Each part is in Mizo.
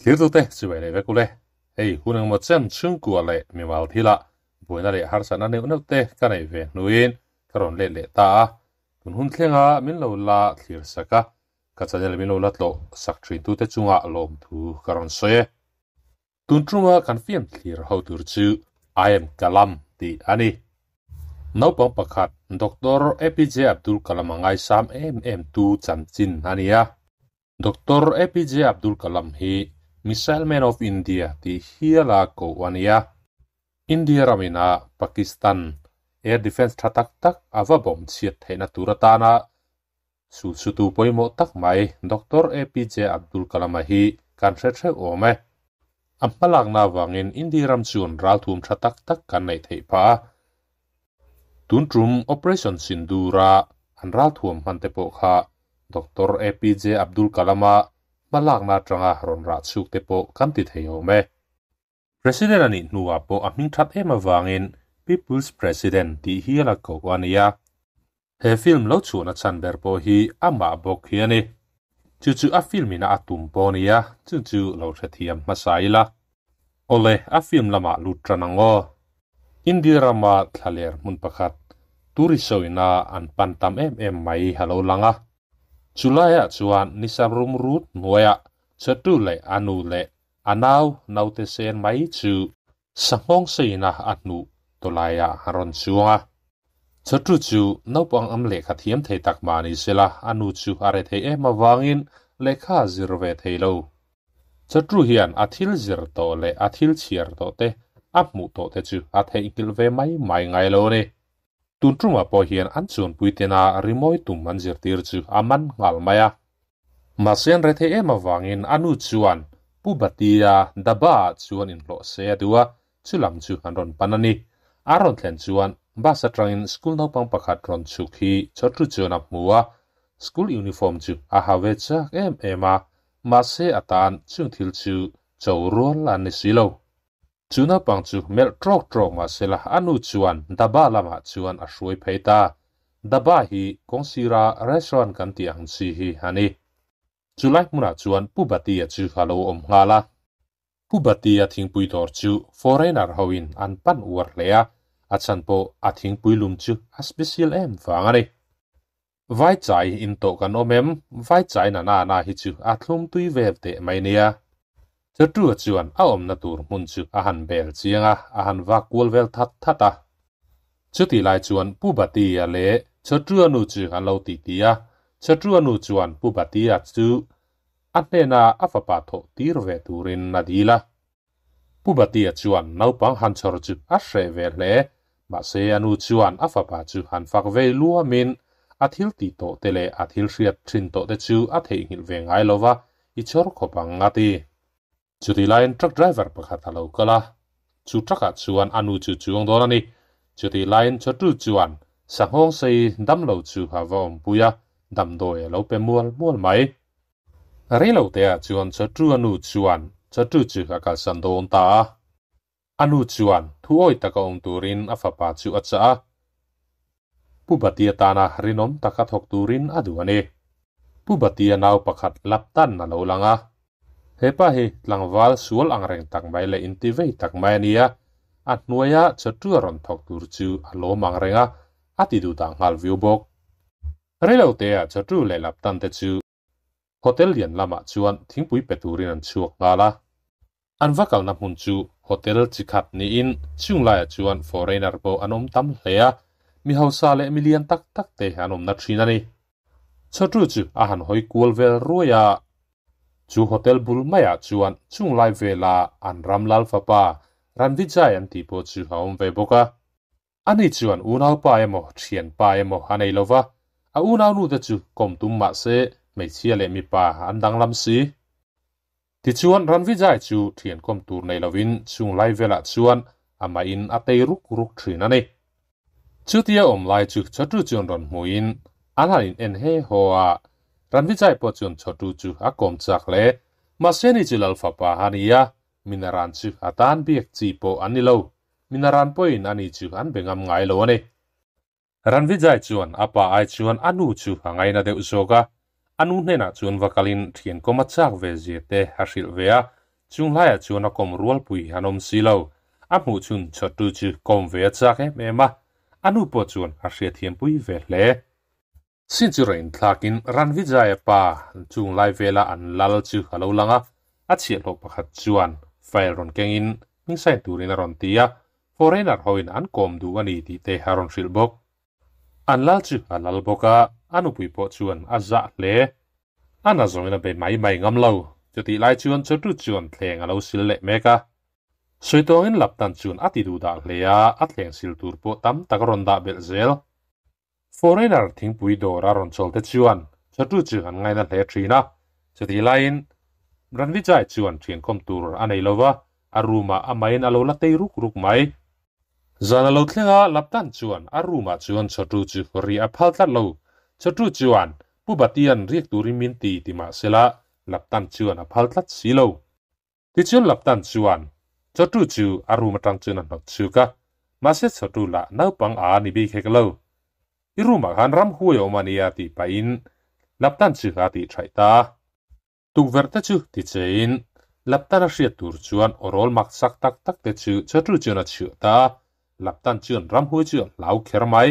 Thirtute chibai leh vek ule. Hei hun engmaw chen chhungkua leh mimal thilah buaina leh harsatna neuh neuh te ka neih ve hnuin ka rawn let leh ta a. Tun hun thlenga min lo la thlir sak a, ka channel min lo la tlawh sak thintute chungah lawmthu ka rawn sawi e. Tun ṭunga kan fiam thlir ho tur chu I am Kalam tih a ni. Naupang pakhat Doctor APJ Abdul Kalam a ngaisam em em tu chanchin a ni a. Doctor APJ Abdul Kalam hi Missile Man of India tih hiala koh a ni a. India ramina Pakistan air defence tha tak tak a va bawm chhiat theihna tur atana Sulsutu pawimawh tak mai Doctor APJ Abdul Kalam-a hi kan hre theuh awm e. A hmalakna avangin India ram chuan ralthum tha tak tak kan neih theih phah a. Tun tum Operation Sindoor-a an ralthuam hman te pawh kha Doctor APJ Abdul Kalam-a hmalakna atanga rawn rah chhuk te pawh kan ti thei awm e. President a nih hnuah pawh a hming that em avangin People's President tih hial a koh a ni a. He film lo chhuahna chhan ber pawh hi amah bawk hi a ni. Chu chu a film ina a tum pawh a ni a, chu chu lo hrethiam hmasa ila. Awle, a film lamah lut tan ang aw. India rama thlaler hmun pakhat, tourist sawina an pan tam em em mai a lo lang a. Chulaiah chuan nisa rum rut hnuaiah Chatu leh a nu leh A nau naute sen mai chu sanghawng seiin a a hnuh tawlaiah a rawn chuang a. Chatu chu naupang am lehkha thiam thei tak mah ni sela a nu chu a re thei em avangin lehkha a zir ve thei lo. Chatu hian a thil zir tawh leh a thil chhiar tawh te a hmuh tawh te chu a theihnghilh ve mai mai ngai lo a ni. Tun tumah pawh hian an chuanpui tena rimawi tum an zirtir chu a man nghal mai a. Mahse an rethei em avangin a nu chuan Pu Batia Daba ah chuan inhlawh se a duh a, chu lam chu an rawn pan a ni. A rawn thlen chuan bus atangin school naupang pakhat rawn chhuk hi chawtru chuan a hmu a, school uniform chu a ha ve chak em em a, mahse a tan chung thil chu cho rual an ni si lo. Chu naupang chu melh trawk trawk mah sela a nu chuan Daba lamah chuan a hruai phei ta. Daba hi kawngsira restaurant kan tih ang chi hi a ni. Chu lai hmunah chuan Pu Batia chu a lo awm nghal a. Pu Batia thingpui dawr chu foreigner hoin an pan uar hle a, a chhan pawh a thingpui lum chu a special em vang a ni. Vai chai in tawh kan awm em? Vai chai na na na hi chu a thlum tui vel teh mai nia. Chatu chuan a awmna tur hmun chu a han bel chiang a, a han vak kual vel that that a. Chutih lai chuan Pu Batia leh Chatua nu chu an lo titi a, Chatua nu chuan Pu Batia chu a hnena a fapa thawh tir ve turin a dil a. Pu Batia chuan naupang han chhawr chu a hreh ve hle, mahse a nu chuan a fapa chu han fak vei luamin a thil tih tawh te leh a thil hriat thin tawh te chu a theihnghilh ve ngai lo va, i chhawr khawp ang a ti. Chutih laiin truck driver pakhat a lo kal a, chu truck ah chuan a nu chu chuang dawn a ni. Chutih laiin chawtu chuan sanghawng sei damlo chu a va awmpui a, damdawi a lo pe mual mual mai. Reiloteah chuan Chatu a nu chuan Chatu chu a kalsan dawn ta a. A nu chuan thu awi taka awm turin a fapa chu a chah a. Pu Batia tana rinawm taka thawk turin a duh a ni. Pu Batia nau pakhat Laptan a lo lang a. He pa hi tlangval sual angreng tak mai leh intivei tak mai a ni a. A hnuaia Chatu a rawn thawk tur chu a lawm angreng a, a ti duh dah nghal viau bawk. Reiloteah Chatu leh Laptan te chu Hotel lian lamah chuan thingpui pe turin an chhuak nghal a. An va kalna hmun chu hotel chi khat niin chung laiah chuan foreigner pawh an awm tam hle a, mi hausa leh mi lian tak tak te an awmna thin a ni. Chawtu chu a han hawi kual vel ruai a. Chu hotel bul maiah chuan chung lai vela an ram lal fapa Ranvijay an tih pawh chu a awm ve bawk a. Ani chuan unaupa emaw thianpa emaw a nei lova, a unaunute chu kawm tum mah se hmeichhia leh mipa an danglam si. Tichuan Ranvijay chu thian kawm tur nei lovin chung lai velah chuan amahin a tei ruk ruk thin a ni. Chutia awm lai chu Chhotu chuan rawn hmuin an han in en he haw a, Ranvijay pawh chuan Chhotu chu a kawm chak hle. Mahse ni chu Lal fapa a ni a, Minaran chu a tan biak chi pawh an ni lo. Minaran pawhin ani chu an be ngam ngai lo a ni. Ranvijay chuan a pa ai chuan a nu chu a ngaina deuh zawk a, a nu hnenah chuan va kalin thian kawm a chak ve zia te a hrilh ve a. Chung hlaiah chuan a kawm rualpui an awm si lo. A hmuh chhun chawtu chu kawm ve a chak em em a, a nu pawh chuan a hriatthiampui ve hle. Sin chu rawn inthlakin Ranvijaya pa chung lai vela an lal chu a lo lang a, a chhiahhlawh pakhat chuan file rawn kengin hming sign turin a rawn ti a, foreigner hoin an kawm duh a ni tih te a rawn hrilh bawk. An lal chu a lal bawk a, a nupui pawh chuan a zah hle. A na zawngin a be mai mai ngam lo. Chutih lai chuan Chawtu chuan thleng a lo sil leh mek a. Sawitawngin Laptan chuan a ti duh dah hle a, a thleng sil tur pawh tam tak a rawn dah belh zel. Foreigner thingpui dawr a rawn chawl te chuan Chawtu chu an ngaina hle thin a. Chutih laiin Ranvijay chuan thiankawm tur a nei lo va, a room ah amahin a lo la tei ruk ruk mai. Zan a lo thleng a, Laptan chuan a room ah chuan Chawtu chu ri a phal tlat lo. Chawtu chuan Pu Batian riak turin min ti ti mah sela, Laptan chuan a phal tlat si lo. Tichuan Laptan chuan Chawtu chu a room atang chuan a hnawt chhuk a, mahse Chawtu lah naupang a ni bik hek lo. I room ah khan ramhuai a awm a nia tih pahin Laptan chu a tih thaih ta a. Tukverh te chu ti chein Laptan a hriat tur chuan awrawl mak sak tak tak te chu Chawtu chuan a chhuah ta a, Laptan chuan ramhuai chu a hlau kher mai.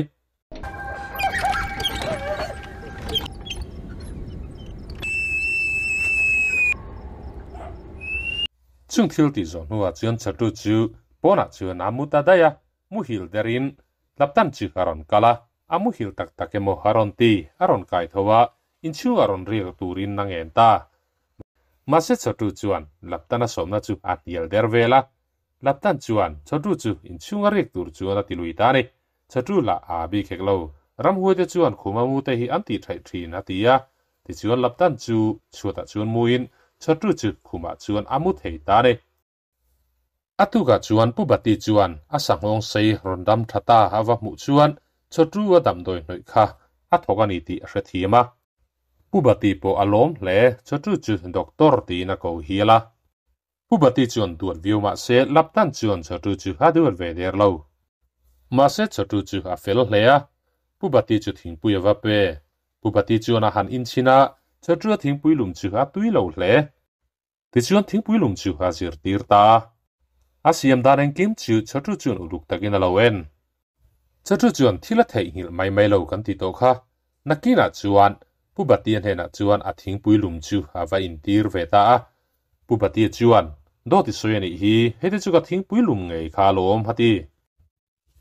Chung thil tih zawh hnuah chuan Chatu chu pawnah chuan a mu ta daih a, muhil derin Laptan chu a rawn kal a, a muhil tak tak emaw a rawn ti, a rawn kai tho a, inchhung a rawn riak turin a ngen ta. Mahse Chatu chuan Laptana sawmna chu a hnial der vel a, Laptan chuan Chatu chu inchhunga riak tur chuan a ti lui ta a ni. Chatu lah a bik hek lo. Ramhuaite chuan khuma mu te hi an tih thaih thin a ti a. Tichuan Laptan chu chhuatah chuan muin Chatu chu khumah chuan a mu thei ta a ni. A tukah chuan Pu Bati chuan a sanghawng sei rawn dam tha ta a va hmuh chuan Chatu a damdawi hnawih kha a thawk a ni tih a hrethiam a. Pu Bati pawh a lawm hle, Chatu chu Doctor tiin a ko hial a. Pu Bati chuan duat viau mah se Laptan chuan Chawtu chu a duat ve der lo. Mahse Chawtu chu a fel hle a, Pu Bati chu thingpui a va pe. Pu Bati chuan a han inchhin a, Chawtu a thingpui lum chu a tui lo hle. Tichuan thingpui lum chu a zirtir ta a. A siam dan engkim chu Chawtu chuan uluk takin a lo en. Chawtu chuan thil a theihnghilh mai mai lo kan ti tawh kha. Nakinah chuan Pu Batia hnenah chuan a thingpui lum chu a va intir ve ta a. Pu Batia chuan, Dawt i sawi a nih hi, heti chu ka thingpui lum ngei kha alawm, a ti.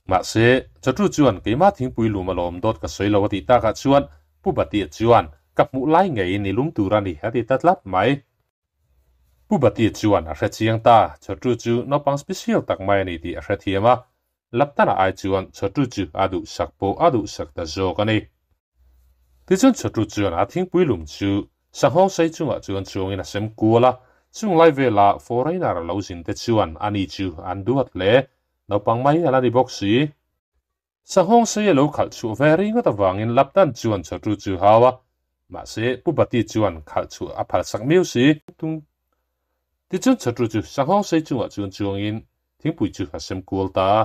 Mahse, Chawtu chuan keimah thingpui lum alawm dawt ka sawi lo a tih takah chuan Pu Batia chuan, Ka hmuh lai ngeiin i lum tur a ni, a ti ta tlat mai. Pu Batia chuan a hre chiang ta, Chawtu chu naupang special tak mai a ni tih a hrethiam a, Laptana ai chuan Chawtu chu a duhsak pawh a duhsak ta zawk a ni. Tichuan Chawtu chuan a thingpui lum chu sanghawng sei chungah chuan chuangin a sem kual a, chung lai vela foreigner lo zin te chuan ani chu an duat hle. Naupang mai a la ni bawk si. Sanghawng sei a lo khalh chhuah ve ringawt avangin Laptan chuan Chawtu chu hau a, mahse Pu Bati chuan khalh chhuah a phalsak miau si. Tichuan Chawtu chu sanghawng sei chungah chuan chuangin Thingpui chu a sem kual ta a.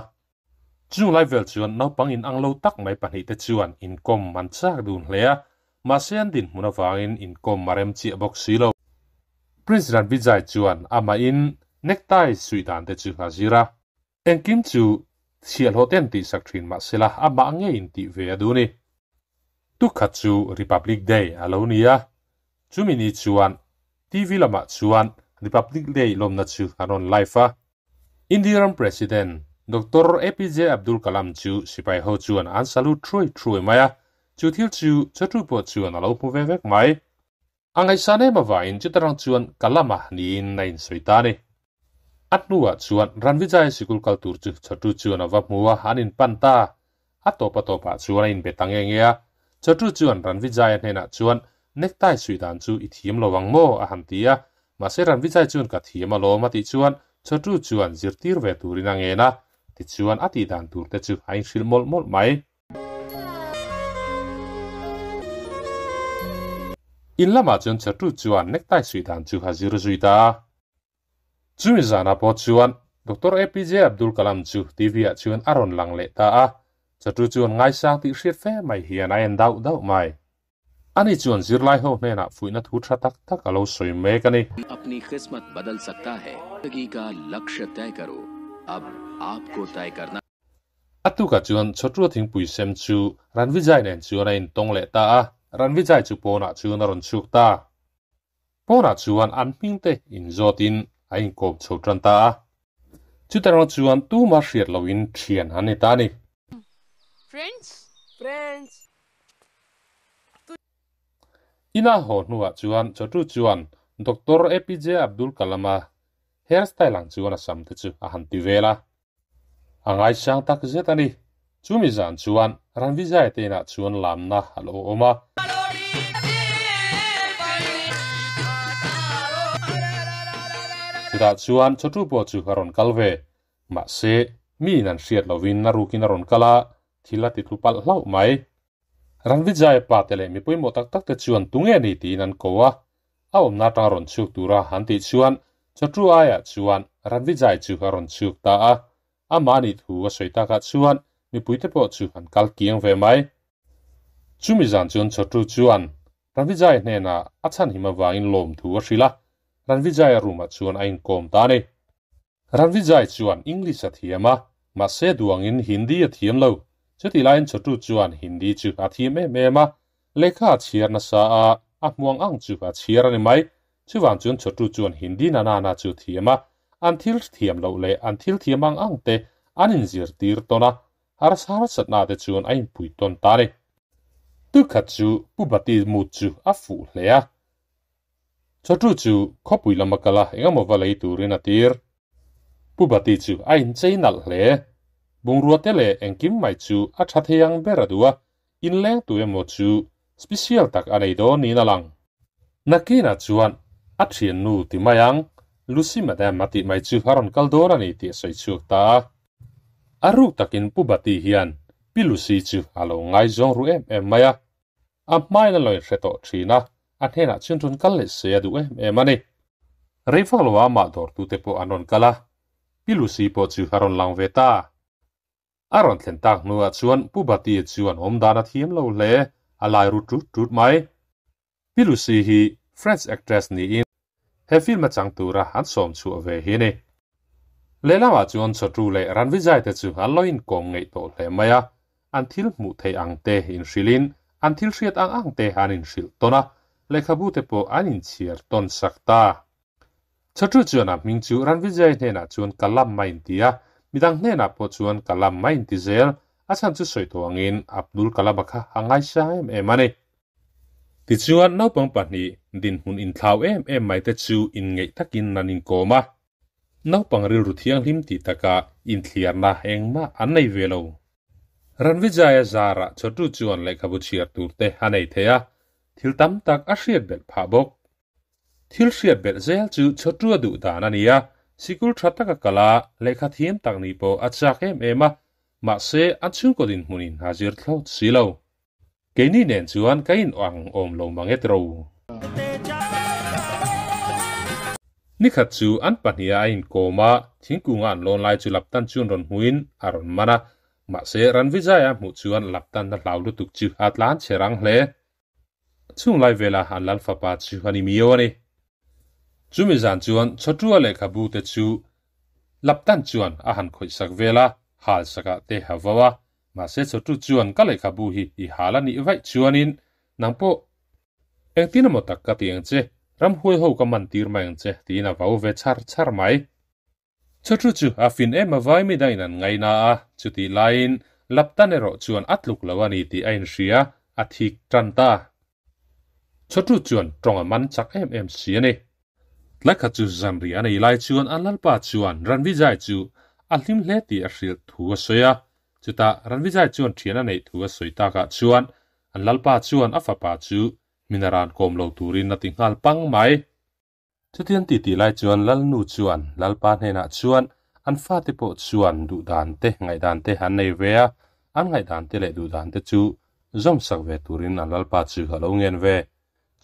Chung lai vel chuan naupang in ang lo tak mai pahnihte chuan inkawm an chak dun hle a, mahse an dinhmun avangin inkawm a rem chiah bawk si lo. Prince Ranvijay chuan amahin necktie suih dan te chu a zir a. Engkim chu chhiahhlawh ten tihsak thin mahsela amah ngeiin tih ve a duh ni. Tukhat chu Republic Day a lo ni a, chumi ni chuan TV lamah chuan Republic Day lawmna chu an rawn live a. India ram President Doctor APJ Abdul Kalam chu sipai ho chuan an salute thuai thuai mai a, chu thil chu Chhotu pawh chuan a lo hmu ve vek mai. A ngaihsan em avangin chutarang chuan Kalama niin a insawi ta a ni. A hnuah chuan Ranvijaya sikul kal tur chu Chhotu chuan a va hmu a, an inpan ta. A tawp a tawpah chuan a inbe ta nge nge a. Chhotu chuan Ranvijaya hnenah chuan necktie suih dan chu i thiam lo ang maw? a han ti a. Mahse Ranvijaya chuan ka thiam alawm a tih chuan Chhotu chuan zirtir ve turin a ngen a. Tichuan a tih dan tur te chu a inhrilh mawlh mawlh mai. In lamah chuan Chhotu chuan necktie suih dan chu a zir zui ta a. Chumi zanah pawh chuan Doctor APJ Abdul Kalam chu TV ah chuan a rawn lang leh ta a, chatu chuan ngaisang tih hriat fe mai hian a en dauh dauh mai. Ani chuan zirlai ho hnenah fuihna thu tha tak tak a lo sawi mek a ni. Apni kismat badal sakta hai. Zindagi ka lakshya tay karo. Ab aapko tay karna. A tukah chuan Chhotua thingpui sem chu Ranvijay nen chuan a intawng leh ta a, Ranvijay chu pawnah chuan a rawn chhuk ta. Pawnah chuan an hming te inzawtin a inkawm chho tan ta a. Chuta rawng chuan tuma hriat loin thian an ni ta a ni. Friends! Friends! Ina haw hnuah chuan Chhotu chuan Doctor APJ Abdul Kalam-a hair style ang chuan a sam te chu a han ti vel a. A ngaisang tak zet a ni. Chumi zan chuan Ranvijay te inah chuan lamna a lo awm a. Chutah chuan Chhotu pawh chu a rawn kal ve. Mahse, mi in an hriat lovin a rukin a rawn kal a, thil a ti tlu palh hlauh mai. Ranvijay pa te leh mi pawimawh tak tak te chuan tunge ni tiin an ko a. A awmna atanga rawn chhuk tura an tih chuan Chhotu aiah chuan Ranvijay chu a rawn chhuk ta a. Amah nih thu a sawi takah chuan mipuite pawh chu an kal kiang ve mai. Chumi zan chuan Chhotu chuan Ranvijay hnenah a chhan him avangin lawm thu a hrilh a, Ranvijay-a room-ah chuan a inkawm ta a ni. Ranvijay chuan English a thiam a, mahse duangin Hindi a thiam lo. Chutih laiin Chhotu chuan Hindi chu a thiam em em a, lehkha a chhiar nasa a, a hmuang ang chu a chhiar a ni mai. Chuvang chuan Chhotu chuan Hindi na na na chu thiam a, an thil thiam loh leh an thil thiam ang ang te an inzirtir tawn a, harsa harsatna te chuan a inpui tawn ta a ni. Tukhat chu Pu Bati mut chu a fuh hle a. Chhotu chu khawpui lama kal a engemaw va lei turin a tir. Pu Bati chu a inchei nalh hle. Bungrua te leh engkim mai chu a tha thei ang ber a duh a, inleng tu emaw chu special tak a nei dawn niin a lang. Nakinah chuan a thiannu ti mai ang, Lucy Madam a tih mai chu a rawn kal dawn a ni tih a sawi chhuak ta a. A ruk takin Pu Bati hian Pi Lucy chu a lo ngaizawng ru em em mai a. A hmain a lo inhre tawh thin a, a hnenah chuan rawn kal leh se a duh em em a ni. Rei vak loah amah dawrtute pawh an rawn kal a, Pi Lucy pawh chu a rawn lang ve ta. A rawn thlen tak hnuah chuan Pu Bati chuan awm dan a thiam lo hle, a lai ru tut tut mai. Pi Lucy hi French actress niin he film a chang tura an sawm chhuah ve hi a ni. Lehlamah chuan Chhotu leh Ranvijay te chu an lo inkawm ngeih tawh hle mai a, an thil hmuh theih ang te inhrilhin an thil hriat ang ang te an inhrilh tawn a, lehkhabu te pawh an inchhiar tawn sak ta. Chhotu chuan a hming chu Ranvijay hnenah chuan Kalam a inti a, midang hnenah pawh chuan Kalam a inti zel, a chhan chu sawi tawh angin Abdul Kalam-a kha a ngaisang em em a ni. Tichuan naupang pahnih dinhmun inthlau em em mai te chu inngeih takin an inkawm a, naupang rilru thianghlim tih takah inthliarna engmah an nei ve lo. Ranvijaya zarah Chhotu chuan lehkhabu chhiar tur te a nei thei a, thil tam tak a hriat belh phah bawk. Thil hriat belh zel chu Chhotua duh dan a ni a, sikul tha taka kal a, lehkha thiam tak nih pawh a chak em em a, mahse an chhungkaw dinhmunin a zir thlawt si lo. Keini nen chuan ka in ang awm lo mang e tiro. Nikhat chu an pahniha a inkawm a, thingkunga an lawn lai chu Laptan chuan rawn hmuin a rawn man a, mahse Ranvijaya hmuh chuan Laptan a hlau lutuk chu a tlan chhe rang hle. Chung lai vela an lal fapa chu a ni miau a ni. Chumi zan chuan Chhotua lehkhabu te chu Laptan chuan a han khawih sak vel a, hal sakah te a vo a, mahse Chhotu chuan ka lehkhabu hi i hal a nih vaih chuanin nang pawh engtin emaw tak ka ti ang che, ramhuai ho ka man tir mai ang che tiin a vo ve char char mai. Chhotu chu a fin em a vai mi dangin an ngaina a, chutih laiin Laptan erawh chuan a tluk lo a ni tih a inhria, a thik tan ta. Chhotu chuan tawng a man chak em em si a ni. Tlai khat chu zanri a nei lai chuan an lalpa chuan Ranvijay chu a hlim hle tih a hrilh thu a sawi a. Chutah Ranvijay chuan thian a neih thu a sawi takah chuan an lalpa chuan a fapa chu minaran kawm lo turin a ti nghal pang mai. Chutiang titi lai chuan Lalnu chuan Lalpa hnenah chuan an fate pawh chuan duhdan te ngaihdan te an nei ve a, an ngaihdan te leh duhdan te chu zawmsak ve turin an Lalpa chu a lo ngen ve.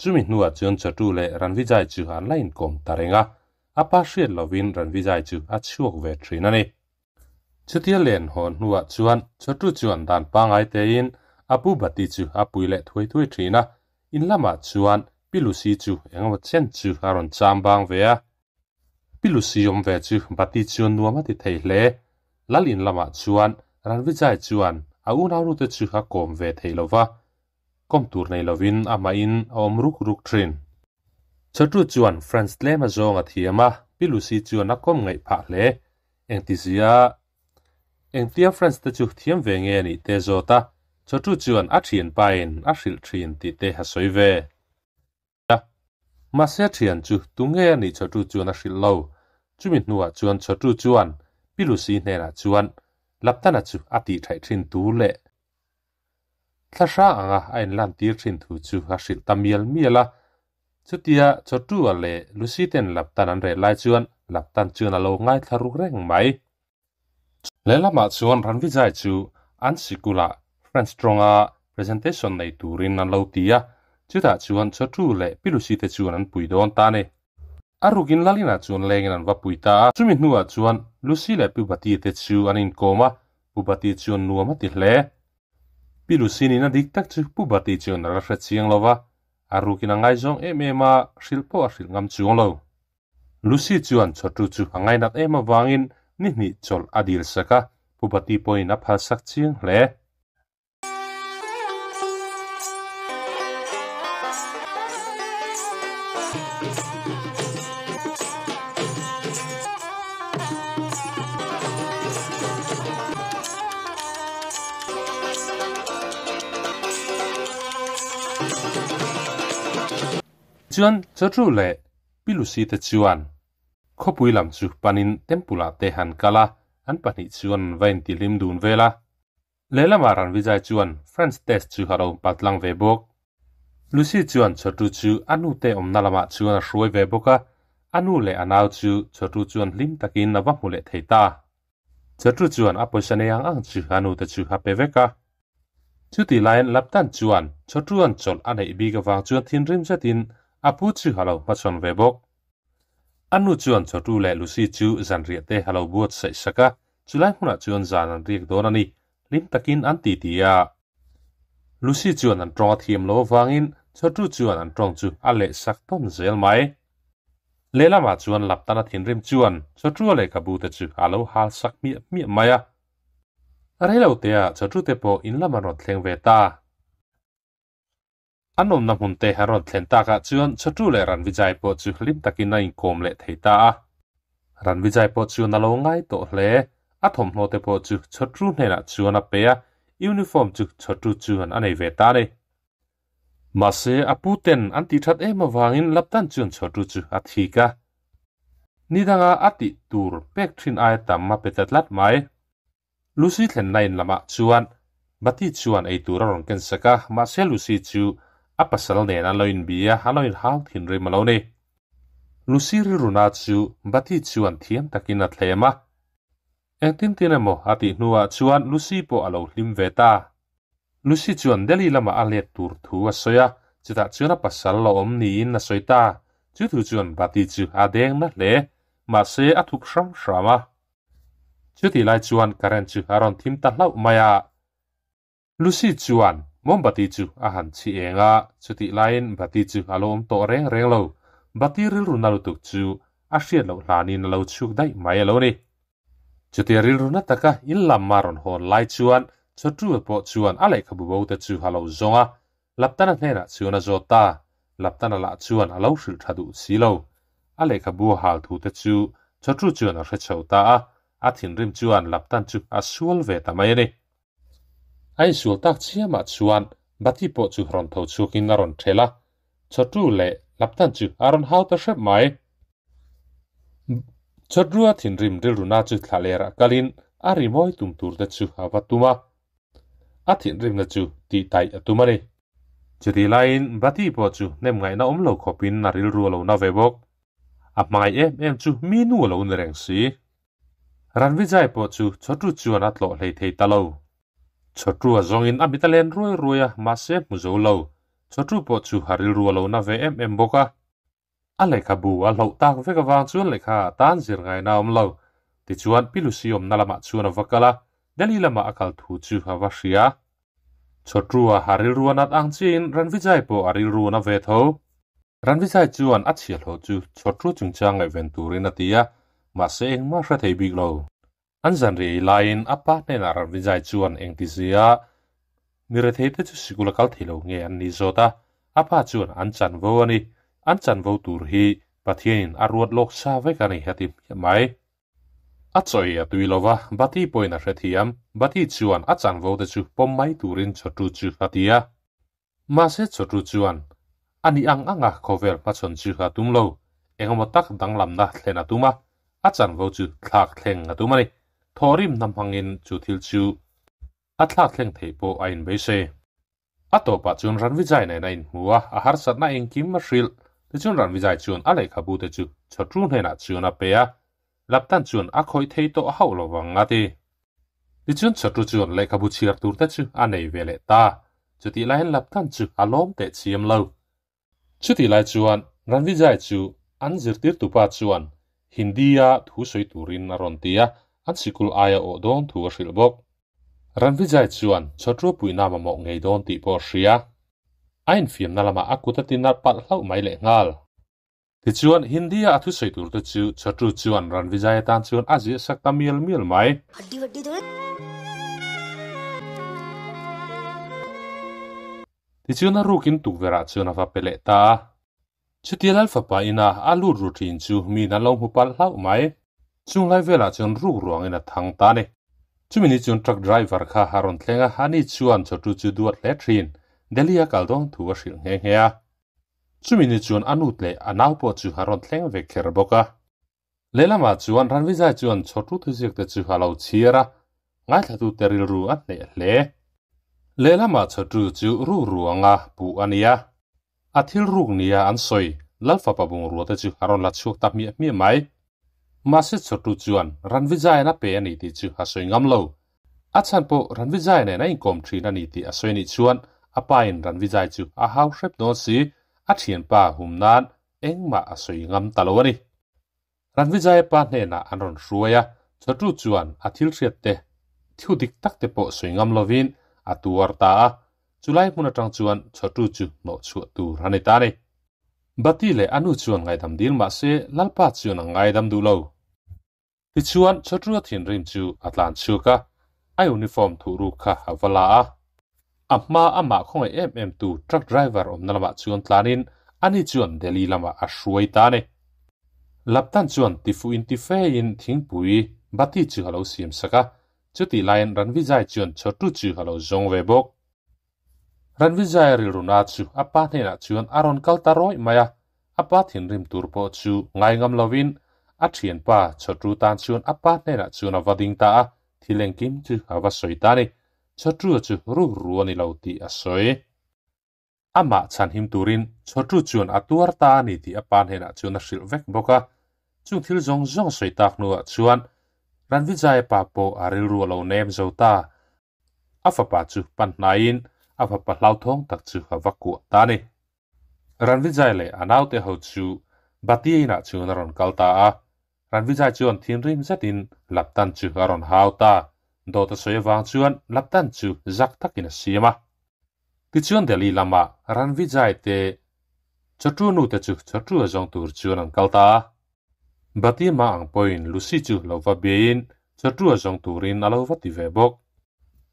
Chumi hnuah chuan Chatu leh Ranvijay chu an la inkawm ta reng a, a pa hriat lovin Ranvijay chu a chhuak ve thin a ni. Chutia len hawn hnuah chuan Chatu chuan dan pangngai tein a pu Bati chu a pui leh thuai thuai thin a. In lamah chuan Pi Lucy chu engemaw chen chu a rawn cham bang ve a. Pi Lucy awm ve chu Bati chuan nuam a ti thei hle. Lal in lamah chuan Ranvijay chuan a unaunute chu a kawm ve thei lo va, kawm tur nei lovin amahin a awm ruk ruk thin. Chawtu chuan French tlem a zawng a thiam a, Pi Lucy chuan a kawm ngaih phah hle. Engtizia Engtia French te chu thiam ve nge nih te zawt a, Chawtu chuan a thianpain a hrilh thin tih te a sawi ve. A, mahse thian chu tunge a nih Chawtu chuan a hrilh lo. Chumi hnuah chuan Chawtu chuan Pi Lucy hnenah chuan Laptana chu a tih thaih thin tu leh Thla hrang anga a inlantir thin thu chu a hrilh ta mial mial a. Chutia Chawtu-a leh Lucy ten Laptan an reh lai chuan Laptan chuan a lo ngaithla ruk reng mai. Lehlamah chuan Ranvijay chu an sikulah French tawnga presentation nei turin an lo ti a, chutah chuan Chawtu leh Pi Lucy te chuan an pui dawn ta a ni. A rukin Lalina chuan lengin an va pui ta a. Chumi hnuah chuan Lucy leh Pi Bati te chu an inkawm a, Pu Bati chuan nuam a ti hle. Pi Lucy nihna dik tak chu Pu Bati chuan a la hre chiang lo va, a rukin a ngaizawng em em a, hrilh pawh a hrilh ngam chuang lo. Lucy chuan chawtu chu a ngainat em avangin ni hnih chawlh a dil sak a, Pu Bati pawhin a phalsak chiang hle. Chuan Chawtu leh Pi Lucy te chuan khawpui lam chu panin temple ah te han kal a, an pahnih chuan an va intihlim dun vel a. Lehlamah Ranvijay chuan French test chu a lo paltlang ve bawk. Lucy chuan Chhotu chu a nute awmna lamah chuan a hruai ve bawk a, a nu leh a nau chu Chhotu chuan hlim takin a va hmu leh thei ta. Chhotu chuan a pawisa nei ang ang chu a nute chu a pe vek a. Chutih laiin Laptan chuan Chhotuan chawlh a neih bik avang chuan thinrim zetin a pu chu a lo hmachhawn ve bawk. A nu chuan Chhotu leh Lucy chu zanriah te a lo buatsaih sak a, Chulai hmunah chuan zan an riak dawn a ni, hlim takin an ti ti a. Lucy chuan an tawng a thiam lo avangin Chhotu chuan an tawng chu a leh sak tawn zel mai. Lehlamah chuan Laptana thinrim chuan Chhotua lehkhabu te chu a lo hal sak hmiah hmiah mai a. Reilotea Chhotu te pawh in lam an rawn thleng ve ta. An awmna hmun te a rawn thlen takah chuan Chhotu leh Ranvijay pawh chu hlim takin a inkawm leh thei ta a. Ranvijay pawh chuan a lo ngai tawh hle. A thawmhnaw te pawh chu Chhotu hnenah chuan a pe a, uniform chu Chhotu chuan a nei ve ta a ni. Mahse, a pu ten an tih that em avangin Laptan chuan Chhotu chu a thik a. Ni danga a tih tur pek thin aia tam a pe ta tlat mai. Lucy thlenna in lamah chuan Bati chuan ei tur a rawn ken sak a, mahse Lucy chu a pasal nen an lo inbi a, an lo inhau thinrim a lo ni. Lucy rilruna chu Bati chuan thiam takin a thlem a, engtin tin emaw a tih hnuah chuan Lucy pawh a lo hlim ve ta. Lucy chuan Delhi lamah a let tur thu a sawi a, chutah chuan a pasal lo awm niin a sawi ta. Chu thu chuan Bati chu a deng na hle, mahse a thup hram hram a. Chutih lai chuan current chu a rawn thim ta hlauh mai a. Lucy chuan mombati chu a han chhi eng a, chutih laiin bati chu a lo awm tawh reng reng lo. Bati rilru na lutuk chu a hriat loh hlanin a lo chhuk daih mai a lo ni. Chutia rilru na taka in lam a rawn hawn lai chuan Chhotu pawh chuan a lehkhabu bo te chu a lo zawng a, Laptana hnenah chuan a zawt ta. Laptana lah chuan a lo hrilh tha duh si lo. A lehkhabu a hal thu te chu Chawtu chuan a hre chho ta a, a thinrim chuan Laptan chu a sual ve ta mai a ni. A insual tak chiamah chuan Bati pawh chu rawn tho chhuakin a rawn ṭhel a, Chawtu leh Laptan chu a rawn hau ta hrep mai. Chawtrua thinrim rilruna chu thlalerah kalin a rimawi tum tur te chu a va tum a. A thinrimna chu tih taih a tum a ni. Chutih laiin Bati pawh chu hnem ngaihna awm lo khawpin a rilru a lo na ve bawk. A hmangaih em em chu mi nu a lo ni reng si. Ranvijay pawh chu Chhotu chuan a tlawh hlei thei ta lo. Chhotu a zawngin a mit a len ruai ruai a, mahse hmu zo lo. Chhotu pawh chu a rilru a lo na ve em em bawk a. A lehkhabu a hloh tak vek avang chuan lehkha a tan zir ngaina a awm lo. Tichuan, Pi Lucy awmna lamah chuan a va kal a, Delhi lama a kal thu chu a va hria. Chhotu-a a rilru a nat ang chiahin Ranvijay pawh a rilru a na ve tho. Ranvijay chuan a chhiahhlawh chu Chhotu chungchang ngaihven turin a ti a, mahse engmah hre thei bik lo. An zanriah ei laiin a pa hnenah Ranvijay chuan engti zia mi retheite chu sikul a kal thei lo nge an ni zawt a, a pa chuan an chanvo a ni, an chanvo tur hi Pathianin a ruat lawk sa vek a ni a ti hmiah mai. A chawi a tui lo va, Bati pawhin a hrethiam. Bati chuan a chanvo te chu pawm mai turin Chhotu chu a ti a. Mahse Chhotu chuan a nih ang anga khawvel hmachhawn chu a tum lo. Engemaw tak danglamna thlen a tum a, a chanvo chu thlak thleng a tum a ni. Thawhrimna hmangin chu thil chu a thlak thleng theih pawh a inbeisei. A tawpah chuan Ranvijay nen a inhmu a, a harsatna engkim a hrilh. Tichuan Ranvijay chuan a lehkhabu te chu Chhotru hnenah chuan a pe a, Laptan chuan a khawih thei tawh hauh lo vang a ti. Tichuan Chhotru chuan lehkhabu chhiar tur te chu a nei ve leh ta. Chutih laiin Laptan chu a lawm teh chiam lo. Chutih lai chuan Ranvijay chu an zirtirtupa chuan Hindi-a thu sawi turin a rawn ti a, an sikul aia awh dawn thu a hrilh bawk. Ranvijay chuan Chhotru puihna mamawh ngei dawn tih pawh a hria. A infiamna lamah a kut a ti nalh palh hlauh mai lehnghal. Tichuan, Hindi-a a thusawi turte chu Chhotru chuan Ranvijay atan chuan a ziah sak ta mial mial mai. Tichuan a rukin tukverhah chuan a va pe leh ta a. Chutia Lal fapa ina a lut ru thin chu miin an lo hmu palh hlauh mai. Chung lai velah chuan ruk ruangin a thang ta a ni. Chumi ni chuan truck driver kha a rawn thleng a, ani chuan Chhotu chu duat hle thin. Delhi a kal dawn thu a hrilh nghe nghe a. Chumi ni chuan a nut leh a nau pawh chu a rawn thleng ve kher bawk a. Lehlamah chuan Ranvijay chuan Chhotu thuziak te chu a lo chhiar a, ngaithlatute rilru a hneh hle. Lehlamah Chhotu chu ru ruanga puh a ni a, a thil ruk nia an sawi Lal fapa bungrua te chu a rawn la chhuak ta hmiah hmiah mai. Mahse Chhotu chuan Ranvijay-an a pe a ni tih chu a sawi ngam lo. A chhan pawh Ranvijay nen a inkawm thin a ni tih a sawi nih chuan a pain Ranvijay chu a hau hrep dawn si, a thianpa hum nan Engmah a sawi ngam ta lo a ni. Ranvijaya pa hnenah an rawn hruai a, Chhotu chuan a thil hriat te, thu dik tak te pawh sawi ngam lovin a tuar ta a, chulai hmun atang chuan Chhotu chu hnawh chhuah tur a ni ta a ni. Bati leh a nu chuan ngaidam dil mah se Lalpa chuan a ngaidam duh lo. Tichuan, Chhotu a thinrim chu a tlan chhuak a, a uniform thuh ruk kha a va la a. A hma amah khawngaih em em tu truck driver awmna lamah chuan tlanin ani chuan Delhi lamah a hruai ta a ni. Laptan chuan tifuh inti fein thingpui bati chu a lo siam sak a, chutih laiin Ranvijay chuan Chhotu chu a lo zawng ve bawk. Ranvijaya rilruna chu a pa hnenah chuan a rawn kal ta rawih mai a, a pa thinrim tur pawh chu ngai ngam lovin a thianpa Chhotu tan chuan a pa hnenah chuan a va ding ta a, thil engkim chu a va sawi ta a ni. Chhotu chu ru ru a ni lo tih a sawi. Amah chhanhim turin Chhotu chuan a tuar ta a ni tih a pa hnenah chuan a hrilh vek bawk a. Chung thil zawng zawng sawi tak hnuah chuan Ranvijaya pa pawh a rilru a lo nem zo ta. A fapa chu pan hnaiin a fapa hlauthawng tak chu a va kuah ta a ni. Ranvijay leh a naute ho chu Bhatia inah chuan a rawn kal ta a. Ranvijay chuan thinrim zetin Laptan chu a rawn hau ta. Dawt a sawi avang chuan Laptan chu zak takin a siam a. Tichuan Delhi lamah Ranvijay te Chhotu nute chu Chhotu a zawng tur chuan an kal ta a. Batima ang pawhin Lucy chu lo va biain Chhotu a zawng turin a lo va ti ve bawk.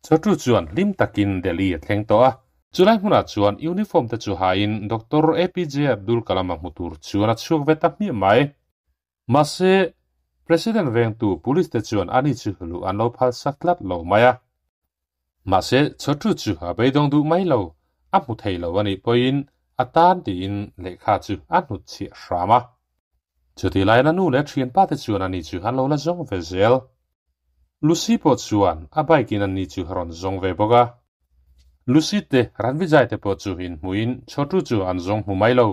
Chhotu chuan hlim takin Delhi a thleng tawh a. Chulai hmunah chuan uniform te chu hain Doctor APJ Abdul Kalam a hmu tur chuan a chhuak ve ta hmiah mai. Mahse, President vengtu police te chuan ani chu luh an lo phalsak tlat lo mai a. Mahse, Chhotu chu a beidawng duh mai lo, a hmu thei lo a nih pawhin a tan tiin lehkha chu a hnutchhiah hram a. Chutih laiin a nu leh a thianpa te chuan ani chu an lo la zawng ve zel. Lucy pawh chuan a bike in ani chu a rawn zawng ve bawk a. Lucy te Ranvijay te pawh chu inhmuhin Chhotu chu an zawng hmu mai lo.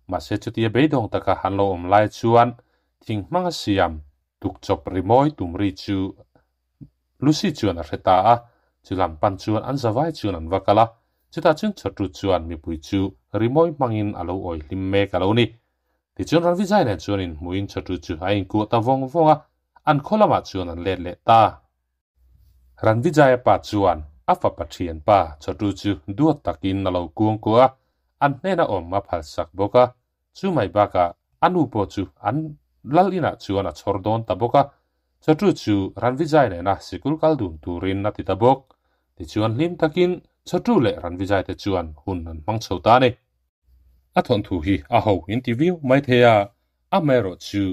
Mahse chutia beidawng taka an lo awm lai chuan thing hmanga siam tukchawp rimawi tum ri chu Lucy chuan a hre ta a, chu lam pan chuan an zavai chuan an va kal a, chutah chuan Chhotu chuan mipui chu rimawi hmangin a lo awi hlim mek a lo ni. Tichuan Ranvijay nen chuan inhmuhin Chhotu chu a inkuah ta vawng vawng a, an khaw lamah chuan an let leh ta. Ranvijaya pa chuan A fapa thianpa Chawtu chu duat takin a lo kuang kuah a, an hnena awm a phalsak bawk a. Chu mai bakah a nu pawh chu an lal inah chuan a chhawr dawn ta bawk a. Chawtu chu Ranvijay nena sikul kal dun turin a ti ta bawk. Tichuan hlim takin Chawtu leh Ranvijay te chuan hun an hmang chho ta a ni. A thawnthu hi a ho in ti viau mai thei a, amaherawh chu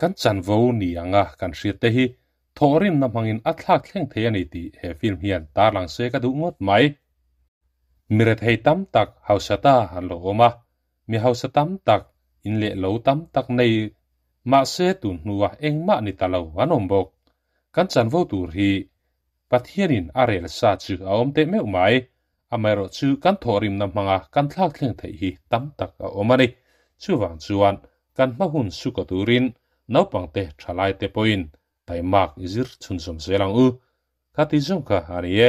kan chanvo ni anga kan hriat te hi thawhrimna hmangin a thlak thleng thei a ni tih he film hian tarlang se ka duh ngawt mai. Mi rethei tam tak hausa ta an lo awm a, mi hausa tam tak in leh lo tam tak nei mahse tun hnua engmah ni ta lo an awm bawk. Kan chanvo tur hi Pathianin a rel sa chu a awm teh meuh mai. Amaherawh chu kan thawhrimna hmanga kan thlak thleng theih hi tam tak a awm a ni. Chuvang chuan kan hma hun suka turin naupangte thalaite pawhin taimak i zir chhunzawm zel ang u. Kha ti zawng kha a ni e.